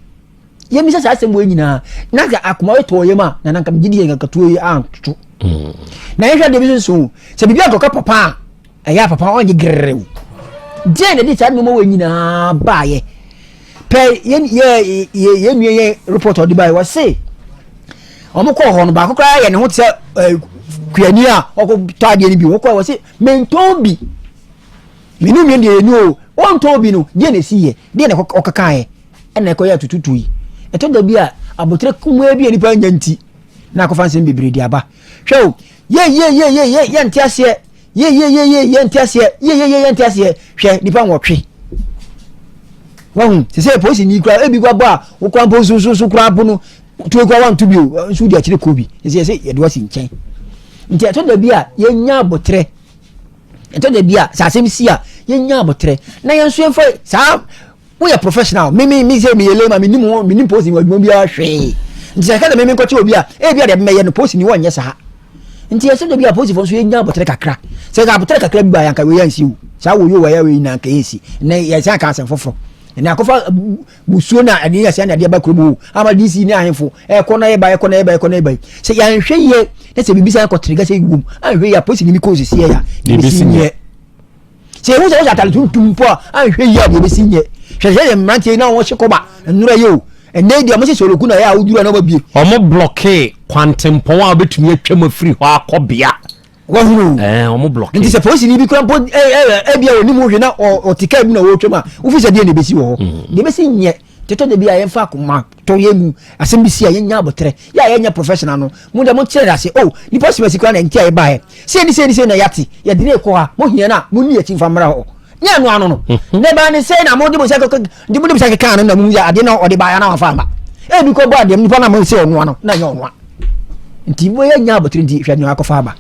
Yɛmmisa saa asɛm wei nyinaa na sɛ akoma wei tɔɔ yam a na nanka megye di yɛ nkakatuo yi antoto. Na yɛhwɛ adeɛ bi nso so sɛ biribi ankɔka papa a ɛyɛ a papa ɔnyɛ gerere o. Deɛn na ɛde saa nneɛma wei nyinaa baayɛ? Pɛ yɛn yɛ yɛ yɛn nua yɛn report ɔde baayɛ wɔse wɔn kɔɔ hɔ no baako koraa yɛ ne ho te sɛ ɛɛ kuani a ɔkɔ tɔ adeɛ no bi wɔkɔ wɔse mentɔn bi menu mmienu deɛ yɛnu o wɔntɔn bi no deɛ na esi yɛ deɛ na ɔkakaeɛ ɛna ɛkɔyɛ atututu yi ɛtɔ da bi a abotire kumaa bi a nipa nya nti na akɔfa nsɛm bebree de aba hwɛ o yɛ yɛ yɛ yɛ yɛ yɛ nte aseɛ yɛ yɛ yɛ yɛ yɛ nte aseɛ yɛ yɛ yɛ yɛ nte aseɛ hwɛ nipa nwɔtwe wahu sɛ sɛ polisi ni kura ebi kura bɔ a wokura mpo nso nso kura mpo no tuo kura wanto bi o nso di akyire kɔ bi sɛ sɛ yɛde wasi nkyɛn nti ɛtɔ da bi a yɛnya abotire ɛtɔ da bi a sɛ asɛm si a yɛnya abotire na yɛn nso yɛmfa saa Woyɛ professional, me me me sɛ meyɛ layman, menim ho, menim post wɔ adwuma biara hwee. Nti sɛ ɛka sɛ me me nkɔkye obi a, ebi a deɛ mɛyɛ no post ni wɔnyɛ saa. Nti ɛsɛ da bi a polisifoɔ nso yɛnya abotire kakra. Sɛ nka abotire kakra bi ba yɛ anka wei ansi o. Saa wɔ yɛ wɔ yɛ wei na anka yɛnsi. Nnɛ yɛsan ka asɛm foforɔ. Ɛnɛ akɔfa musuo na ɛne yɛsɛn na adeɛ ba kurom o. Ama DC ne ahemfo ɛkɔ na yɛba ɛkɔ na yɛba ɛkɔ na yɛba yi. Sɛ yɛanhwɛ yie na sɛ biribi san kɔ tere gasa yi wom anhwɛ yie a polisi ni mi kɔɔ sisi yɛ a yɛbɛsi nyɛ. Sɛ ehu sɛ wohyɛ atade tuntum mpo a, anhwɛ yie a deɛ ebesi nyɛ. Hwɛ sɛ yɛ mmeranteɛ yi na wɔhyɛ kɔba nnora yi o. Ɛnnɛ yi deɛ wɔhyɛ soloku na ɛyɛ a woduru a na wɔabie. Wɔn blɔkee kwantempɔn a wobɛtumi atwam afiri hɔ akɔ bea. Wahunu o. Ɛɛ wɔn blɔkee. Nti sɛ polisini bi kura mpo ɛɛ ɛbi a onim ho hwee na ɔte kaa bi na ɔretwam a, wofi sɛ deɛ na ebesi wɔ hɔ. Deɛ ebesi nyɛ. Tete da bi a yɛmfa akoma tɔ yɛn mu asɛm bi si a yɛnya aboterɛ yɛ a yɛnyɛ professional no mo deɛ mo kyerɛ ase oh nipa si masi koraa na nti a yɛbaeɛ sei ne sei ne sei na yɛate yɛde ne kɔ ha mo hia no a mo ni akyi mfa mmra hɔ nyɛ ɛno ano no mhm. na ɛbaa ne sei na mo de mo nsa keka de mo de mo nsa keka ano na mo yɛ adeɛ na ɔde baeɛ na wafa ama ebi kɔ bɔ adeɛ nipa na mo sɛ ɔnoa no na nyɛ ɔnoa nti mo yɛ nya aboterɛ nti hwɛ nea akɔfa aba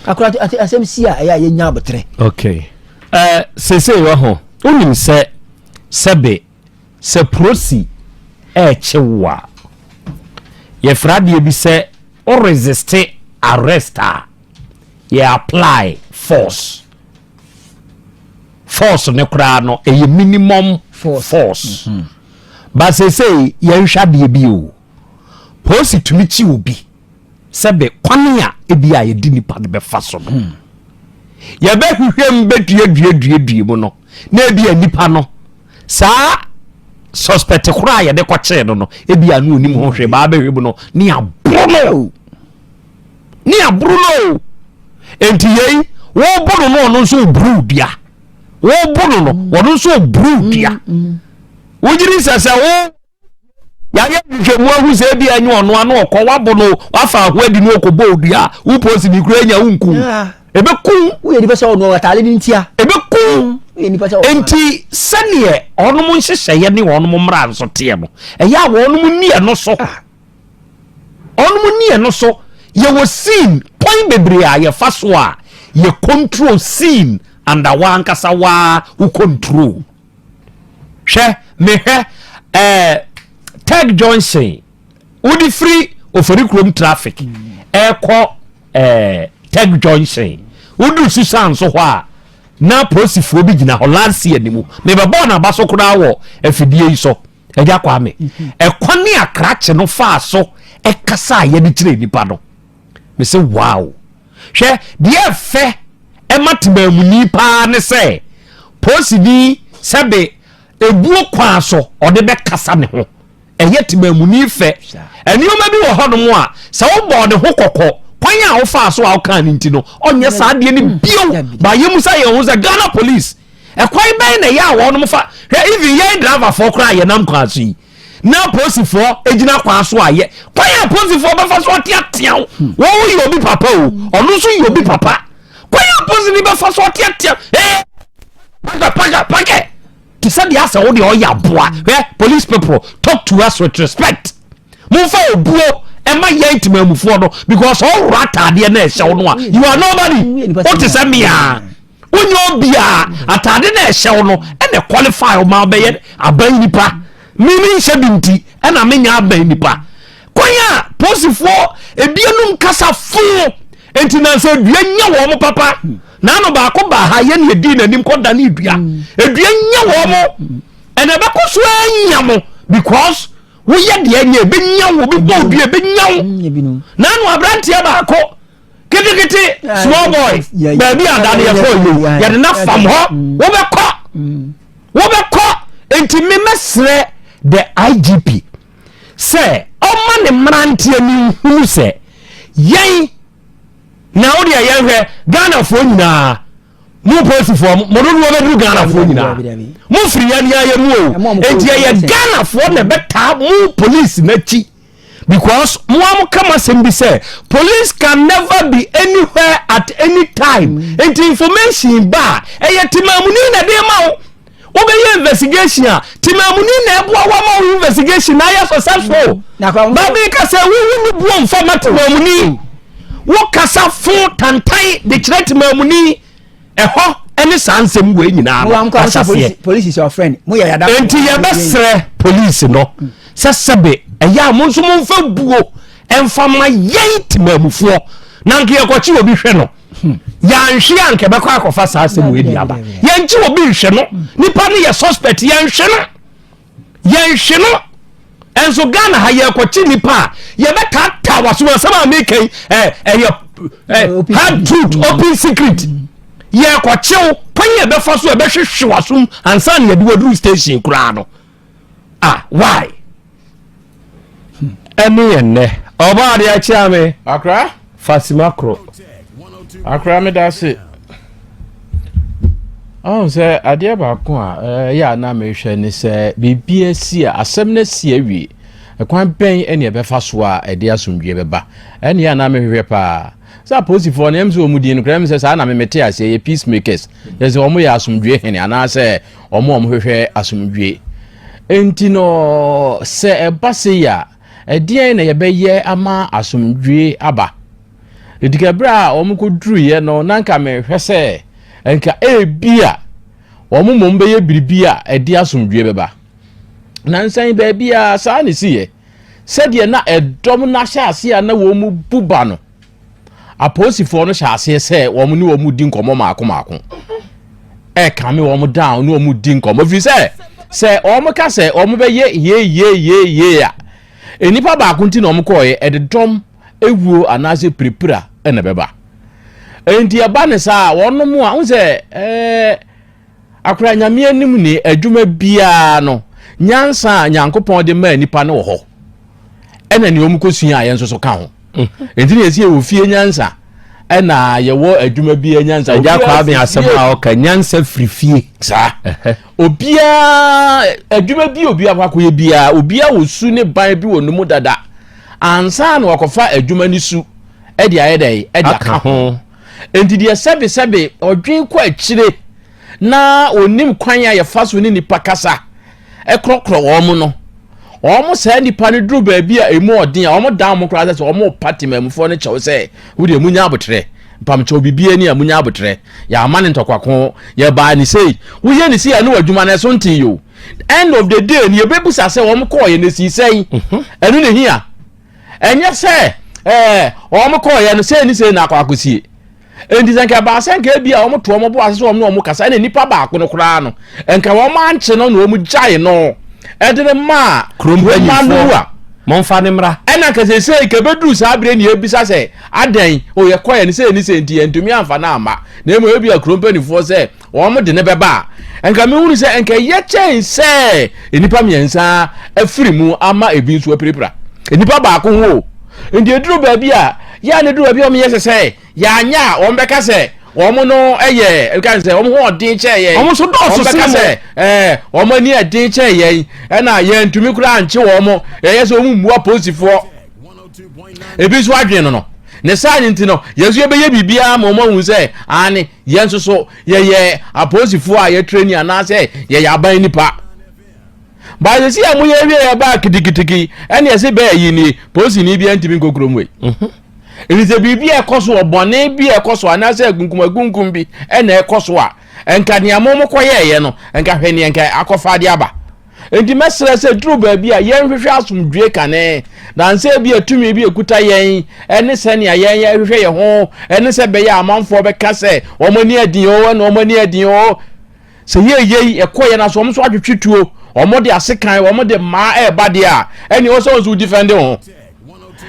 akora asɛm si a ɛyɛ a yɛnya aboterɛ. Okay ɛɛ eh, sese wɔ ho wonim sɛ sɛbe Sɛ prosi ɛɛkye wo a, yɛfrɛ adeɛ bi sɛ wo resiste arrest a, yɛ apply force. Force no koraa no, ɛyɛ minimum force. Mm -hmm. Ba seesei yɛnhwɛ adeɛ bi o. Polisi tumi kyi obi sɛbe kwane a ebi a yɛde nipa no bɛfa so no. Hmm. Yɛbɛhwehwɛ mu bɛduaduaduadua mu no, na ebi a nipa no saa suspect koraa a yɛde kɔkyee no no ebi a no onim ho hwee baa bɛhwɛ mu no ne aboro no ne aboro no enti yei wɔbɔ no no ɔno nso oburu dua wɔbɔ no no ɔno nso oburu dua wogyiri sɛ sɛ wo yɛayɛ nhwehwɛmu ahu sɛ ebi ɛnyɛ ɔno ano ɔkɔ wabo no wafa aho adi no ɔkɔbɔ odua a wo polisi ne kura anya wo nku ɛbɛku woyɛ nipa sɛ ɔno ataale ne ntia ɛbɛku mm, nti sɛdeɛ ɔnom nhyehyɛeɛ ne ɔnom mmara nso teɛ no ɛyɛ a wɔnom nni ɛno so ah. ɔnom nni ɛno so yɛwɔ scene kwan bebree a yɛfa so a yɛ control scene anda waa ankasa waa wo control Hwɛ, mehwɛ ɛɛ Tech Junction, wode firi Ofori kurom traffic ɛkɔ ɛɛ Tech Junction, woduru Susan so hɔ a, na polisifoɔ bi gyina hɔ last year ni mu. Mebɛbɔɔ n'aba so koraa wɔ afidie yi so, Agya Kwame. Ɛkwan ne akrakye no faa so ɛkasa a yɛde kyerɛ nipa no. Mese wow. Hwɛ, deɛ ɛfɛ ɛma temaamuni paa ne sɛ polisini sɛbe ebuo kwan so ɔde bɛkasa ne ho. Ɛyɛ temaamuni fɛ. Nneɛma bi wɔ hɔnom a sɛ wobɔɔ ne ho kɔkɔ kwan a wofaa so a wokaa no nti no ɔnyɛ saa adeɛ no bio. Ba yɛmu sɛ yɛn ho sɛ Ghana police ɛkwan bɛn na ɛyɛ a wɔnom fa hwɛ even yɛn driverfoɔ koraa a yɛnam kwan so yi na apolisifoɔ gyina kwan so a yɛ kwan a apolisifoɔ bɛfa so ateatea wo hmm. wɔn yɛ obi papa o ɔno nso yɛ obi papa kwan a apolisini bɛfa so ateatea ee paka paka paka te sɛ deɛ asɛ wo deɛ ɔyɛ aboa hwɛ police people talk to us with respect momfa obuo ɛma yɛn temamufoɔ no because ɔworo ataadeɛ na ɛhyɛ wo no a you are nobody wote sɛ mmea. Wonyɛ obiara. Ataade na ɛhyɛ wo no ɛna qualify wo ma wobɛyɛ aban nipa. Me menhyɛ bi nti ɛna menyɛ aban nipa. Kwan a polisifoɔ ebinom kasa foo nti na nso dua nya wɔn papa. Naano baako baa ha yɛne yɛdii n'anim kɔ dane dua. Edua nya wɔn ɛna ɛbɛkɔ so anya mo because woyɛ deɛ nyɛ ebɛnya wo, obi bɔ dua ebɛnya wo. Naano aberanteɛ baako ketekete small boy baabi a dadeɛ kɔ yi yɛde na fam hɔ wobɛkɔ wobɛkɔ. Nti memɛsrɛ the IGP sɛ ɔma ne mmeranteɛ ne nhunu sɛ yɛn na wodeɛ yɛnhwɛ Ghanafoɔ nyinaa, mo polisifoɔ mo dodoɔ bɛduru Ghanafoɔ nyinaa, mo firi yɛn ayɛ mu o. Enti ɛyɛ Ghanafoɔ na ɛbɛtaa mo police n'akyi because mo a mo kama asɛm bi sɛ police can never be anywhere at any time. Nti information ba a, ɛyɛ temamuni na ɛde ma wo. Wobɛyɛ investigation a, temamuni na ɛboa wa ma wo investigation na ayɛ successful. Baabi ka sɛ wowu ne buo mfa ma temamuni, wo kasa fo tantan de kyerɛ temamuni, ɛhɔ ɛne saa nsɛm wei nyinaa no ahyɛseɛ. Nti yɛbɛsrɛ police no sɛ sɛbe ɛyɛ a mo nso momfa buo ɛmfa ma yɛn temamufoɔ, na nka yɛkɔkye obi hwɛ no, yɛanhwe a nka ɛbɛkɔ akɔfa saa asɛm wei di aba. Yɛnkye obi nhwɛ no, nipa no yɛ suspect, yɛnhwɛ no, yɛnhwɛ no. Ɛnso Ghana ha yɛkɔkye nipa a, yɛbɛtaataa wasom. Asɛm a meka yi ɛyɛ hard truth, open secret. Yɛkɔkyew kwan yɛ bɛfa so yɛbɛhwehwɛ wasom ansa na yɛde waduru station koraa no. Ah, why? Ɛne yɛ nnɛ ɔbaa adeɛ akyea me. Akra. Fasima koro. Akra, meda ase. Ɔhu sɛ adeɛ baako a ɛyɛ a na mehwɛ ne sɛ biribi asi a, asɛm no asi awie, ɛkwan bɛn ɛne ɛbɛfa so a ɛde asomdwie bɛba? Ɛne a na mehwehwɛ paa sɛ apolisifoɔ no, ɛm sɛ wɔn din no koraa, ɛm sɛ saa na memete aseɛ, yɛ peacemakers, yɛ sɛ wɔn yɛ asomdwie hene anaasɛ wɔn a wɔhwehwɛ asomdwie. Enti no sɛ ɛba sei a, ɛdeɛn na yɛbɛyɛ ama asomdwie aba? Enti ka berɛ a wɔn kɔduruiɛ no, na nka mehwɛ sɛ nka ebia wɔn mmom bɛyɛ biribi a ɛde asomdwie bɛba. Nansa yi baabiara saa na ɛsiiɛ. Sɛdeɛ na ɛdɔm no ahyɛ aseɛ a na wɔn mu bu ba no, apolisifoɔ no hyɛ aseɛ sɛ wɔn ne wɔn di nkɔmmɔ maako maako, ɛkame wɔn down ne wɔn di nkɔmmɔ, firi sɛ sɛ wɔn ka sɛ wɔn bɛyɛ yee yee yee yee a, nnipa baako nti na wɔn kɔɔɛ, ɛde dɔm ewuo anaasɛ pirapira ɛna ɛbɛba. Nti ɛba ne saa, wɔn mu a n sɛ akora Nyame anim ne adwuma biara no, nyansa a Nyankopɔn de maa nipa no wɔ hɔ, ɛna nea wɔn kɔsua a yɛn nso so ka ho. Nti na yɛsi yɛwɔ fie nyansa ɛna yɛwɔ adwuma bi nyansa. Agya Kwame, asɛm a ɔka, nyansa firi fie. Saa, obiara adwuma bi, obiara akɔ akɔyɛ biara, obiara wɔ su ne ban bi wɔ ne mu dada ansa na wakɔfa adwuma ne su ɛde ayɛ dɛ ɛde aka ho. Nti deɛ sɛbesɛbe ɔdwen kɔ akyire na onim kwan a yɛfa so ne nipa kasa ɛkorɔkorɔ wɔn no, wɔn saa nipa no duru baabi a emu ɔden a, wɔn dan wɔn koraa sɛ wɔn pa temamufoɔ no kyɛw sɛ wodeɛ munya abotrɛ, mpamkyɛw, biribi ani a munya abotrɛ, yɛama ne ntɔkwako, yɛbaa ne sei, woyɛ ne sei a ne w'adwuma no ɛso nten yi o. End of the day no, yɛbɛbusa sɛ wɔn kɔɔ yɛ no esi sɛn. Ɛno na ehia, ɛnyɛ sɛ wɔn kɔɔ yɛ no sei ne sei na akɔ akɔsie. Nti sɛ nka ɛbaa sɛ nka ebi a wɔn to wɔn bo ase sɛ wɔn ne wɔn kasa, ɛna nipa baako no koraa no, nka wɔn ankye no na wɔn gyae no ɛde ne maa kurom no a mɔmfa ne mmra. Ɛna nka sɛ sɛ nka ebeduru saa abere ne ebisa sɛ adɛn o, yɛ kɔ yɛ ne sɛ ne sɛ nti yɛn ntumi anfa no amma, na emu ebi a kurom mpanimfoɔ sɛ wɔn de ne bɛba a, nka mehunu sɛ nka ɛyɛ kyɛn sɛ nnipa mmiɛnsa afiri mu ama ebi nso apirapira nnipa baako ho o. Nti eduru baabi a yɛ a ne duru baabi a wɔn yɛ sɛ sɛ yɛanya a, wɔn bɛka sɛ wɔn no yɛ ɛka sɛ wɔn ho ɔden kyɛn yɛn. Wɔn nso dɔɔso. Wɔn bɛka sɛ wɔn ani ɛden kyɛn yɛn, ɛna yɛn ntumi koraa nkye wɔn, yɛyɛ sɛ wɔn mmua polisifoɔ. Ebi nso adwene no ne saa ne nti no, yɛn nso yɛbɛyɛ biribiara ma wɔn ahu sɛ ane yɛn nso so yɛyɛ apolisifoɔ a yɛtrɛ ni anaasɛ yɛyɛ aban nipa. Baasɛ si a moyɛ wie yɛ baa kitikitiki, ɛne ɛse bɛɛ yi nie, polisini bi ntumi nkɔ kurom wei. Ɛfiri sɛ biribi a ɛkɔ so wɔ bɔne bi a ɛkɔ so anaasɛ agunkum agunkum bi ɛna ɛkɔ so a, nka nea mo mo kɔyɛɛyɛ no, nka hwɛ nea nka akɔfa de aba. Enti mɛsrɛ sɛ duru baabi a yɛnhwehwɛ asomdwoe kane, na ansɛ bi a tumi bi ekuta yɛn ɛne sɛnea yɛn yɛhwehwɛ yɛn ho ɛne sɛ bɛyɛ amanfoɔ bɛka sɛ wɔn ani adin o ɛna wɔn ani adin o. Sɛ yɛyɛ yi ɛkɔ yɛn aso wɔn nso atwetwe tuo, wɔn de asekan, wɔn de mmaa ɛreba deɛ a, ɛne ɛwɔ sɛ wɔn nso defend ho.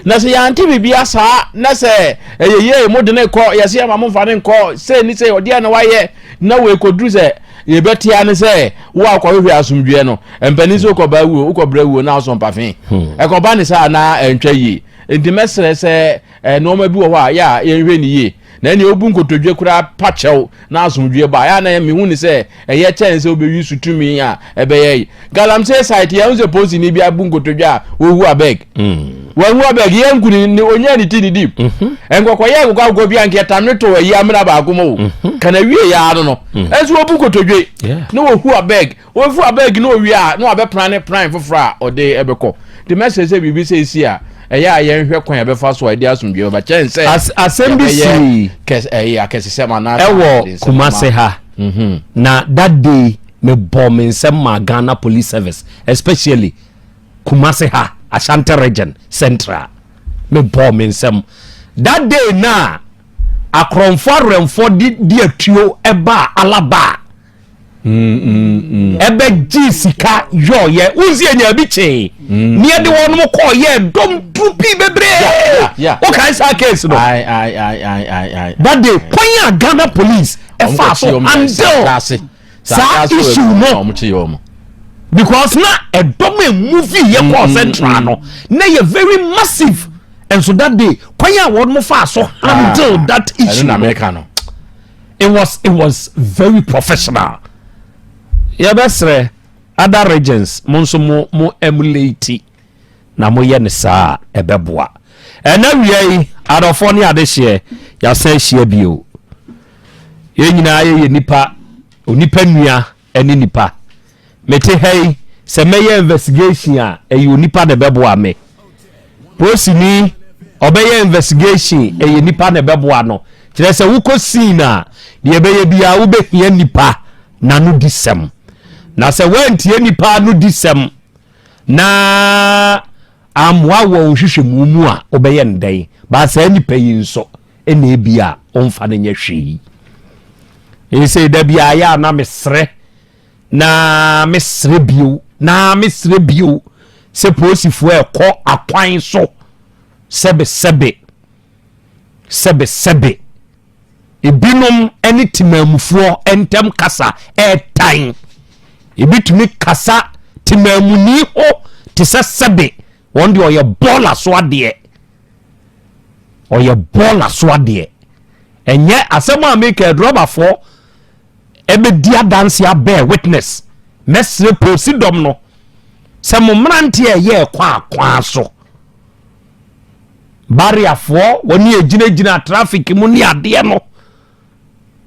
Na sɛ yɛante biribi saa na sɛ ɛyɛ yie mo de ne kɔ yɛsɛ yɛma mo mfa ne nkɔ sɛ ni sɛ ɔdeɛ na wayɛ na wei kɔduru sɛ yɛbɛtea ne sɛ wo a wokɔhwehwɛ asomdwoeɛ no mpanin sɛ wokɔba wuo wokɔbrɛ wuo na wosɔ mpafe hmm. ɛkɔba ne saa na ɛntwa yie nti mɛsrɛ sɛ nneɛma bi wɔ hɔ a yɛ a yɛnhwɛ ne yie na ɛnea obu nkotodwe koraa pa kyɛw na asomdwoe ba ɛyɛ a na mehu ne sɛ ɛyɛ kyɛn sɛ wobɛyi so tumi a ɛbɛyɛ yi galamsey site yɛn sɛ polisini bi abu nkotodwe a wɔhu abeg hmm. wɔhu abeg yɛn nku ne onyaa ne ti ne di mhm. nkɔkɔyɛ akokɔ akokɔ bi anka yɛtame to ayi amena baako mu o mhm. kana wie yɛ ano no hmm. ɛnso wɔbu nkotodwe na wɔhu abeg Oefu abeg na owie a, na ɔabɛpran ne pran fofor a ɔde bɛkɔ. Ntsi mɛserɛ sɛ biribi sɛ esi a, ɛyɛ a yɛnhwɛ kwan a yɛbɛfa so a yɛde asomdwee bɛba kyɛn sɛ As asɛm bi yɛbɛyɛ sii kɛs ɛyɛ akɛsesɛm anaasɛ ɛwɔ nsɛm Kumasi ama. ha Mhm. na that day me bɔɔ me nsɛm maa Ghana Police Service especially Kumasi ha Ashanti Region Central me bɔɔ me nsɛm that day na akorɔmfoɔ awerɛmfoɔ de de atuo ɛbaa Alaba ɛbɛgye sika yɔɔyɛ wonsi anya bi kyee ne yɛde wɔn mo kɔɔ yɛ dɔm duru pii bebree wokae saa case no that day kwan a Ghana police ɛfa so handle saa issue no because na ɛdɔm a movie yɛ kɔɔ central no na yɛ very massive and so that day kwan a wɔn mo fa so handle that issue no it was it was very professional yɛbɛsrɛ other regions mo nso mo mo emulate na moyɛ no saa a ɛbɛboa ɛna wia yi adɔfoɔ ne adehyeɛ yɛasan ahyia bio yɛn nyinaa yɛyɛ nipa onipa nua ne nipa. Mete ha yi, sɛ mɛyɛ investigation a, ɛyɛ onipa na ɛbɛboa me. Polisini, ɔbɛyɛ investigation, ɛyɛ nipa na ɛbɛboa no. Kyerɛ sɛ wokɔ scene a, deɛ ɛbɛyɛ biara wobɛhia nipa na no di sɛm. Na sɛ woantie nipa no di sɛm na ammoa wɔ wo nhwehwɛmu mu a, wobɛyɛ no dɛn? Baa saa nipa yi nso, ɛna ebi a ɔmfa no nyɛ hwee. Ɛsɛ da bi a yɛ a na mesrɛ na mesrɛ bio na mesrɛ bio sɛ polisifoɔ ɛkɔ akwan so sɛbesɛbe sɛbesɛbe ebinom ne temaamufoɔ ntam kasa ɛɛtan ebi tumi kasa temaamuni ho te sɛ sɛbe wɔn deɛ ɔyɛ bɔɔla so adeɛ ɔyɛ bɔɔla so adeɛ ɛnyɛ asɛm a meka adurɔbafoɔ ɛbɛdi adanse abɛɛ witness mɛsrɛ polisi dɔm no sɛ mo mmeranteɛ ɛyɛ ɛkɔ akwaa so barriafoɔ wɔne ɛgyinagyina traffic mu ne adeɛ no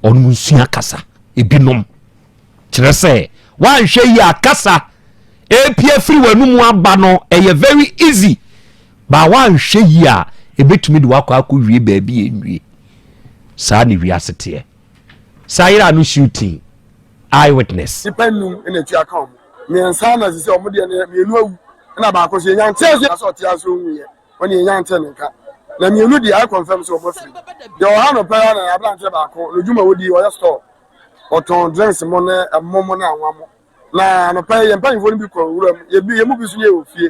ɔnom nsua kasa ebinom Kyerɛ sɛ woanhwɛ yie a kasa ɛrepia firi w'anomu aba no ɛyɛ very easy ba woanhwɛ yie a ɛbɛtumi de wakɔ akɔwie baabi ɛnwie. Saa ne wiase teɛ. Saa yera no shooting eye witness. Nnipa nnum na etua ka wɔn. Mmiɛnsa na sisi wɔn deɛ no mmienu awu ɛna baako nso yɛnya nteɛ sɛ ɔte ase ɔnwuiɛ wɔn yɛnya nteɛ ne nka na mmienu deɛ ayɛ confirm sɛ wɔn afiri deɛ ɔha no pɛɛ na aberanteɛ baako no dwuma wɔdi ɔyɛ store wɔtɔn drinks mo ne ɛmo mo ne anwa mo na anɔpa yi yɛn mpanyinfoɔ no bi kɔ nwura mu yɛbi yɛn mu bi nso yɛ wɔ fie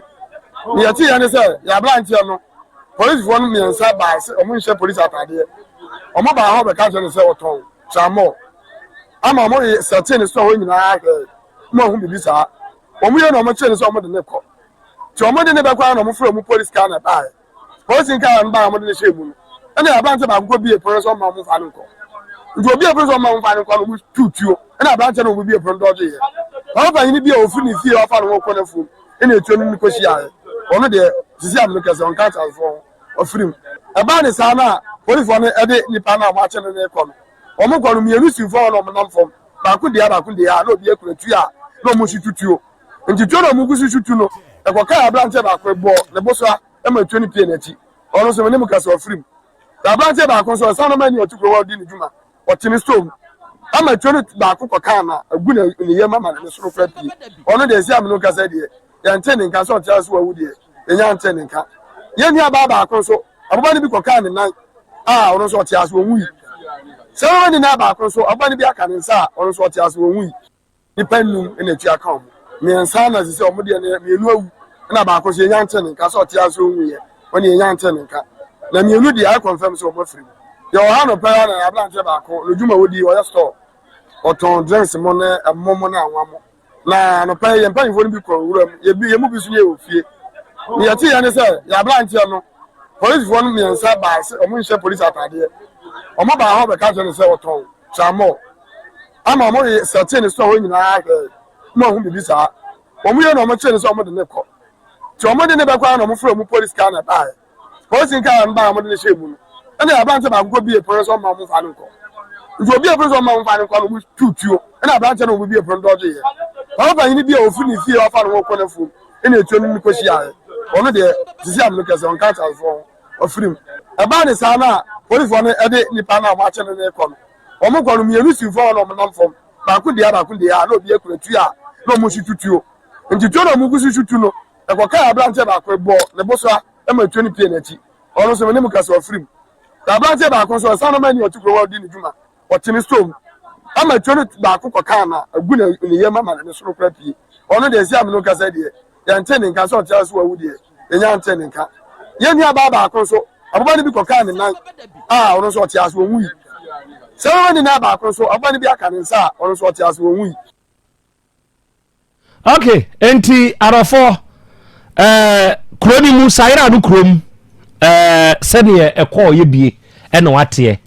ne yɛte yɛn ne sɛ yɛn aberanteɛ no polisifoɔ no mmiɛnsa baa sɛ wɔn nhyɛ polisi ataadeɛ wɔn baa hɔ bɛka kyerɛ no sɛ wɔtɔn tramɔɔ ama wɔn yɛ sɛte ne sɛ hɔ nyinaa hwɛ wɔn ahu biribi saa wɔn yɛ na wɔn kyerɛ no sɛ wɔn de ne kɔ tí wɔn de ne bɛkɔ ara na wɔn frɛ wɔn polisi kaa na ɛbaeɛ. Polisi nkaa no baa a wɔde no hyɛɛ mu no, ɛna aberante baako kɔ bie pono sɛ ɔmma wɔn mfa no nkɔ. Nti obie pono sɛ ɔmma wɔn mfa no nkɔ no, wɔn tu tuo. Ɛna aberante no wɔn bie pono dɔgye yɛ. Papa panyin bi a ofiri ne fie ɔfa ne ho kɔ n'afuom ɛna etuo no ne kɔ hyiaeɛ. Ɔno deɛ sisi amene kɛsɛ ɔnka ateasefoɔ ho, ɔfiri mu. Ɛbaa ne saa no a polisifoɔ no de nipa no a wɔakye no no rekɔ no, wɔn kɔ no mmienu si fam na wɔn nam fam, baako deɛ baako deɛ a na obi akura tuo a na wɔn nso tu tuo. Nti tuo na wɔn gu so tu no, ɛkɔkaa aberanteɛ baako bɔɔ ne bosoa ma tuo no pie n'akyi. Ɔno nso me ne mu kasa ɔfiri mu. Na aberanteɛ baako nso, ɔsan no ma ni ɔte kuro hɔ ɔdi ne dwuma, ɔte ne store mu. Ama tuo no baako kɔkaa no a, agu ne ne yam ama ne soro kora pie. Ɔno deɛ, ɛsi ameno nkasa deɛ, yɛnte ne nka sɛ ɔte ase wawu deɛ, yɛnya nte ne nka. Yɛn nua baa baako nso, aboba no bi kɔkaa ne nan a ɔno nso ɔte ase ɔnwui. Sɛ wɔn nyinaa baako nso, aboba no bi aka ne nsa a ɔno nso ɔte ase ɔnwui. Nnipa nnum na atua ka wɔn. Mmiɛnsa na sisi wɔn deɛ no mmienu awu ɛna baako nso yɛnya nte ne nka sɛ ɔte ase ɔnwuiɛ wɔn deɛ yɛnya nte ne nka. Na mmienu deɛ ayɛ confirm sɛ wɔn afiri mu. Deɛ ɔha no pɛɛ na aberanteɛ baako no dwuma wɔdi ɔyɛ store ɔtɔn drinks mo ne ɛmo mo ne anwa mo. Na anɔpa yi yɛn mpanyinfoɔ no bi kɔ nwura mu yɛbi yɛn mu bi nso yɛ wɔ fie. Deɛ yɛte yɛ ne sɛ yɛn aberanteɛ no polisifoɔ no mmiɛnsa baa sɛ wɔn nhyɛ polisi ataadeɛ. Wɔn baa hɔ bɛka kyerɛ no sɛ ɔtɔn tramɔɔ. Ama wɔn ye sɛtee ne store hɔ nyinaa hwɛɛ na wɔn ho biribi saa. Wɔn yɛ na wɔn kyerɛ no sɛ wɔn de ne kɔ. Nti wɔn de ne bɛkɔ ara na wɔn frɛ wɔn polisi kaa na ɛbaeɛ. Polisi kaa no baeɛ a wɔn de ne hyɛɛ mu no, ɛna aberanteɛ baako kɔ bie pono sɛ ɔmma wɔn mfa no nkɔ. Nti obie pono sɛ ɔmma wɔn mfa no nkɔ no wɔn tu tuo. Ɛna aberanteɛ no wɔn bie pono dɔgye yɛ. Papa panyin bi a ofiri ne fie wafa ne ho kɔ n'afuom ɛna etuo no ne kɔ hyiaeɛ. Ɔno deɛ sisi amino kɛsɛ ɔnka akyɛnfoɔ ho ɔfiri mu. Ɛbaa ne saa no a polisifoɔ no de nipa no a wɔakyɛ no no rekɔ no. Wɔn kɔ no, mmienu si fam na wɔnam fam. Baako deɛ baako deɛ a na obi akura tuo a na wɔn nso tutuo. Nti tuo na wɔn gu so tutu no, ɛkɔkaa aberanteɛ baako bɔ ne bo so a ma tuo no pie n'akyi. Ɔno nso me ne mu kasa ɔfiri mu. Na aberanteɛ baako nso ɔsan no ma ni ɔte kuro hɔ di ne dwuma. Ɔte ne store mu. Ama tuo no baako kɔkaa no a agu ne yam ama ne soro kora pie. Ɔno deɛ ɛsi a me ne wo kasa deɛ, yɛnte ne nka sɛ ɔte ase wawu deɛ yɛnya nte ne nka. Yɛn nua baa baako nso aboba no bi kɔkaa ne nan a ɔno nso ɔte ase ɔnwui. Sɛ wɔn ne nan baako nso aboba no bi aka ne nsa a ɔno nso ɔte ase ɔnwui. Ok, enti adɔfoɔ ɛɛ kuro no mu Sayera no kurom ɛɛ sɛdeɛ ɛkɔɔ yɛ bie ɛna wateɛ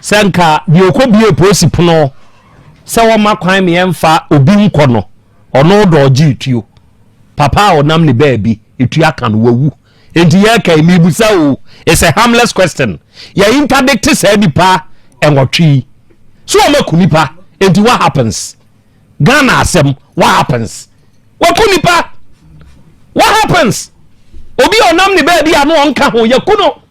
sɛ nka deɛ ɔkɔ bie polisi pono sɛ wɔma kwan mmiɛnfa obi nkɔ no Ɔno dɔ ɔgye etuo. Papa a ɔnam ne baabi etua ka no wawu. Enti yɛreka yi mebisa o, it's a harmless question. Yɛ interdict saa nipa nwɔtwe yi. So wɔn aku nipa, enti what happens? Ghana asɛm, what happens? Waku nipa, what happens? Obi a ɔnam ne baabi a no ɔnka ho, yɛku no.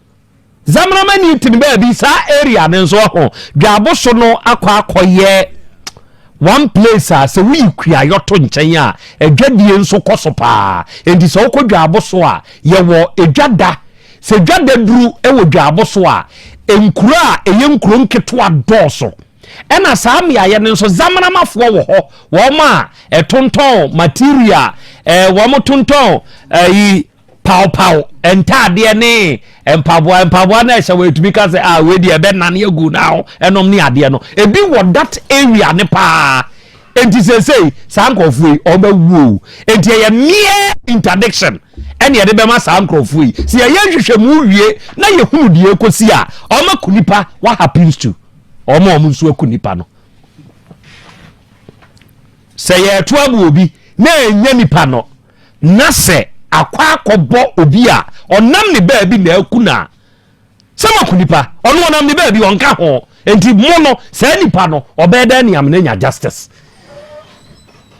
Zamanama Newton baabi saa area no nso ɔho dwaabo so no akɔ akɔyɛ one place a sɛ woyi kuayɔ to nkyɛn a adwadie nso kɔ so paa nti sɛ wokɔ dwaabo so a yɛwɔ edwa da sɛ dwa da duru wɔ dwaabo so a nkuro a ɛyɛ nkuro nketewa dɔɔso ɛna saa mmeaeɛ no nso zamanamafoɔ wɔ hɔ wɔn a ɛtontɔn material ɛɛ wɔn tontɔn ɛyi pawpaw ntaadeɛ ne mpaboa mpaboa na ɛhyɛ wɔ etumi ka sɛ ah wei deɛ ɛbɛnane agu na ho ɛnom ne adeɛ no ebi wɔ that area ne paa enti seesei saa nkurɔfoɔ yi ɔbɛwu o enti ɛyɛ mere interdiction ɛne yɛde bɛma saa nkurɔfoɔ yi sɛ yɛyɛ nhwehwɛmu wie na yɛhunu deɛ ɛkɔsi a ɔma ku nipa what happens to ɔma ɔmo nso aku nipa no sɛ yɛto abu obi na ɛnyɛ nipa no Na sɛ akɔ akɔbɔ obi a ɔnam ne baabi na aku no a, sɛ moaku nipa, ɔno ɔnam ne baabi ɔnka ho, enti mo no, saa nipa no, ɔbɛyɛ dɛn ne amena anya justice?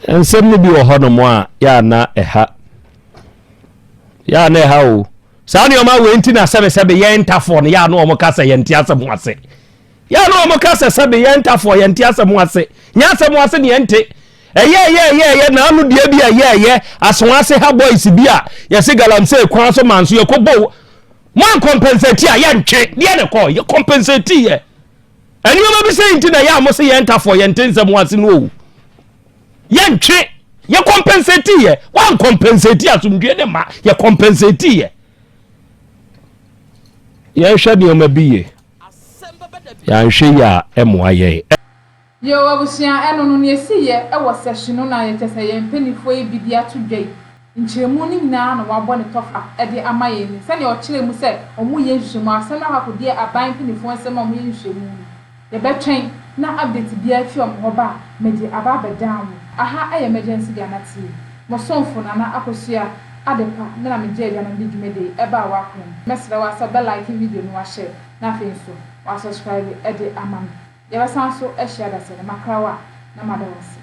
Nsɛm no bi wɔ hɔnom a yɛ a na ɛha, yɛ a na ɛha o. Saa nneɛma wei nti na sɛbesɛbe yɛn ntafoɔ no yɛ a na wɔn ka sɛ yɛnte asɛm ase. Yɛ a na wɔn ka sɛ sɛbe yɛn ntafoɔ yɛnte asɛm ase. Nyɛ asɛm ase ne yɛnte. Ɛyɛ ɛyɛ ɛyɛ ɛyɛ na ano deɛ bi ɛyɛ ɛyɛ asoase ha boys bi a yɛse galamsey kwan so manso yɛkɔ bɔ mo ankɔmpɛnsɛti a yɛntwe deɛ ne kɔ yɛ kɔmpɛnsɛti yɛ nneɛma bi sɛ nti na yɛ a mo se yɛn ntafoɔ yɛnte nsɛm ase no o yɛntwe yɛ kɔmpɛnsɛti yɛ wankɔmpɛnsɛti asomdwe ne ma yɛ kɔmpɛnsɛti yɛ yɛnhwɛ nneɛma bi yɛ yɛanhwɛ yɛ a ɛmoa yɛn. Yoo abusua ɛno no nea ɛsiiɛ wɔ sɛhye no na kyɛsɛ yɛn mpaninfoɔ yi bi de ato dwa yi nkyerɛmu no nyinaa na wabɔ ne tɔfa de ama yɛn ni sɛnea ɔkyerɛɛ mu sɛ wɔn yɛ nhwehwɛmu asɛm no akɔ akɔdi aban mpaninfoɔ nsam a wɔn yɛ nhwehwɛmu no yɛbɛtwɛn na update biara fi wɔn hɔ ba a mede aba abɛdan mo aha yɛ emergency Ghana TV mo somfo Nana Akosua Adepa me na megye agya nom de dwumadie yi ɛbaa w'akwan mu mɛsrɛ wo ara sɛ wobɛ like video no wahyɛ na afei nso wa subscribe de ama me. Yɛbɛsan so ahyia dasani. Makra wo a, na mada wo ase.